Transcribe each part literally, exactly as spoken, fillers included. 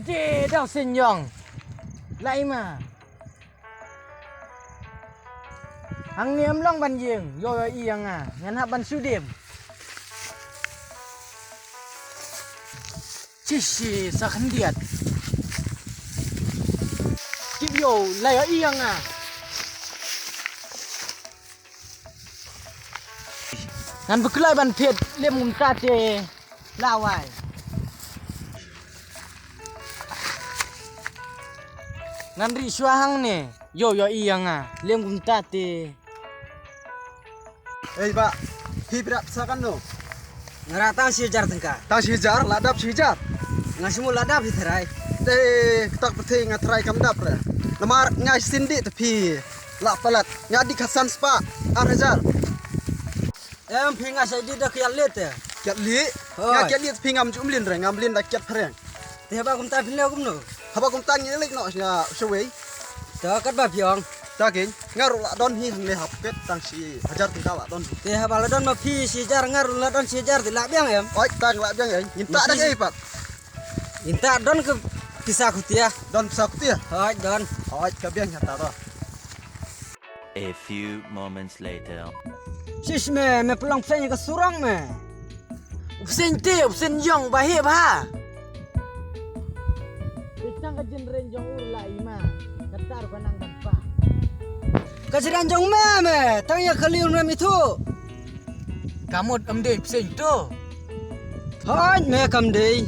Te dang sien jong. Lai ma. Hangne em long ban ïeng, ïoh ïoh ïa nga, ngan hap ban shu dem. Shishi sa khyndiat. Tip ïoh, lai ïoh ïa nga. Ngan bak lai ban phet lem kumta te lawai. Ngan ri shuwa hangne. Ïoh ïoh ïa nga lem kumta te. Ei ba, phi brat sa kan no. Nga rah tang shi hajar tyngka. Tang shi hajar, la dap shi hajar. Nga shu mut la dap hi tharai. Te kata ka pyrthei nga tharai kam dap re. Namar nga sindi te phi la palat. Nga di khatsan spah ar hajar. Em phi nga sa di da kiat lit te. Kiat lit? Hooid. Nga kiat lit phi ngam ju mlien re, ngam mlien da kiat phareng. Te haba kumta phin leh kumno? Haba kumta ngi leit noh sha shawei. Te katba phi ong. Ta keiñ, nga ruh la don hi hangne ha pocket tang shi hajar tyngka la don hi. Te haba la don ma phi shi hajar nga ruh la don shi hajar te lah biang em. Oi, tang lah biang em. Ngin ta da ei pat. Ngin ta don ka pisa khutia. Don pisa khutia? Hooid don. Hooid ka biang ha ta da. A few moments later. Shish me, me pynlong pynlong ka surang me. U pynlong te, u pynlong jong ba heh ba. Te tang ka jingreng jong u la i ma. Ka tar ka nang ban pa. Ka jingreng jong me me, tang ïa ka liu me mi tu. Ka mut ym dei pynlong tu. Hooid me kam dei.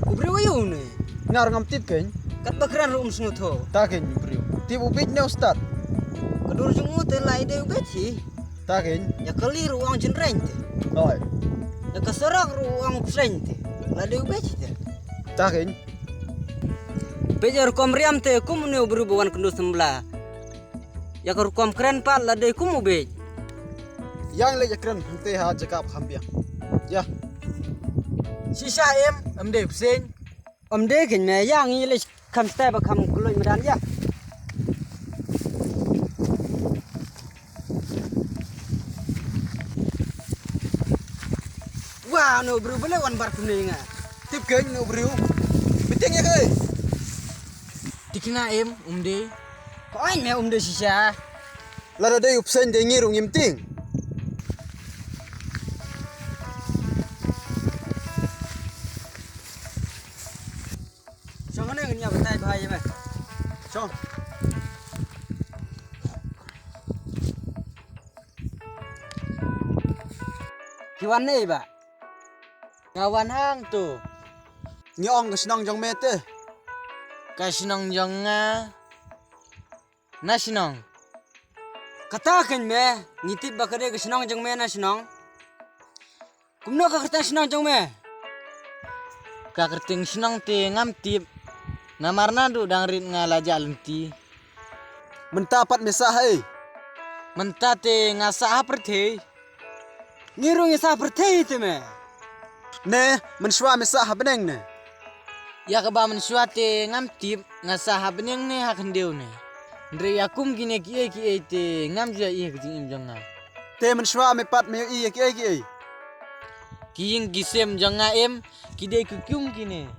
U briew aïu ne? Nga ruh ngam tip keiñ. Katba kren ruh um sngewthuh. Ta keiñ u briew. Tip u bieit ne u stad? Ka dur jong u te la i dei u bieit hi. Ta keiñ. Ïa ka liu ruh u ong jingreng te. Hooid. Ïa ka surang ruh u ong pynlong te. La dei u bieit hi te. Ta keiñ. Peit ïa rukom riam te kum une u briew ba wan kynduh sembla. Ïa ka rukom kren pat la dei kum u bieit. Ïa ngi leit ïa kren hangte ha jaka ba kham biang. Ïa. Shisha em, em dei pynlong. Em dei keiñ me, ïa ngi leit kham stai ba kham kloi madan ïa. Wa, no briew ba leh wan bar kumne nga. Tip keiñ no briew. Biting ïa kei. Tikna em, um dei. Ko ai me um dei shisha. Lada dei u pynlong dei ngi ruh ngim ting. Shong ne ngin ïa batai bha ïa me. Shong. Ki wan ne ba? Nga wan hangtu. Ngi ong ka shnong jong me te. Ka shnong jong nga. Na shnong. Kata keiñ me, ngi tip ba ka dei ka shnong jong me na shnong. Kumno ka kyrteng shnong jong me? Ka kyrteng shnong te ngam tip. Namar naduh dang rit nga la jah lynti. Mynta pat me sah ha ei? Mynta te nga sah ha pyrthei. Ngi ruh ngi sah ha pyrthei te me. Ne, mynshuwa me sah ha bneng ne? Ïa kaba mynshuwa te ngam tip, nga sah ha bneng ne ha khyndew ne. Hynrei ïa kum kine kiei kiei te ngam ju ïohi ha ka jingim jong nga. Te mynshuwa me pat me ïohi ïa kiei kiei? Ki ïing ki sem jong nga em, ki dei ki kum kine.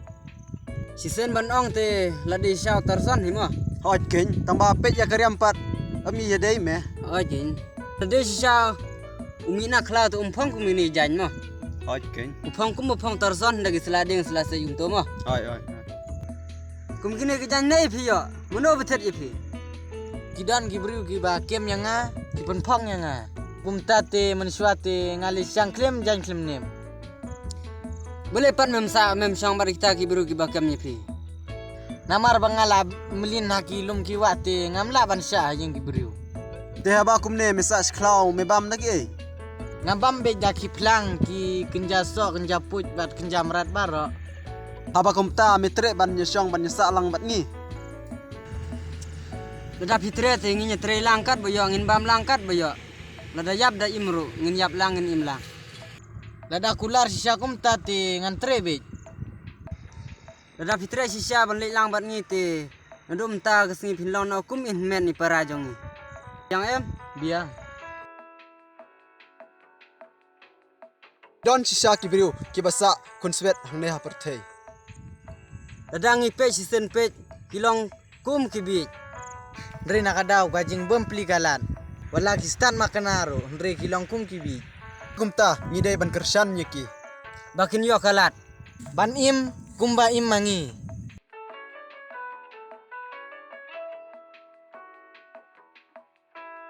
Shisien ban ong te la dei sha u Tarson hi mo. Hooid keiñ, tang ba peit ïa ka riam pat ym i ïa dei me. Hooid keiñ. La dei shisha u mih na khlaw te um phong kum ine i jaiñ mo. Hooid keiñ. U phong kum u phong Tarson da ki sla dieng sla seit kumto mo. Hooid, hooid. Kum kine ki jaiñ ne i phi ïoh, mano ba thied ïa phi? Ki don ki briew kiba kem ïa nga, ki pynphong ïa nga. Kumta te mynshuwa te nga leit shang khlem jaiñ khlem nep. Balei pat mem sah mem shong bad kita ki briew kiba kem ïa phi? Namar ba nga la mlien ha ki lum ki wah te ngam lah ban shah ha ïing ki briew. Te haba kumne me sah shi khlaw me bam da kiei? Nga bam beit da ki phlang, ki kynja soh, kynja puit bad kynja mrad baroh. Haba kumta me treh ban ïa shong ban ïa sah lang bad ngi? Lada phi treh te ngin ïa trei lang kat ba ïoh, ngin bam lang kat ba ïoh. Lada ïap da im ruh ngin ïap lang ngin im lang. Lada kular shisha kumta te ngan treh beit. Lada phi treh shisha ban leit lang bad ngi te naduh mynta ka sngi phin long noh kum i hynmen i para jong ngi. Biang em? Biang. Don shisha ki briew kiba sah khun swet hangne ha pyrthei. Lada ngi peit shisien peit, ki long kum ki bieit. Hynrei na ka daw ka jingbym plie ka lad. Wat la ki stad makna ruh, hynrei ki long kum ki bieit. Kumta, ngi dei ban kyrshan ïa ki. Ba kin ïoh ka lad. Ban im kumba im ma ngi.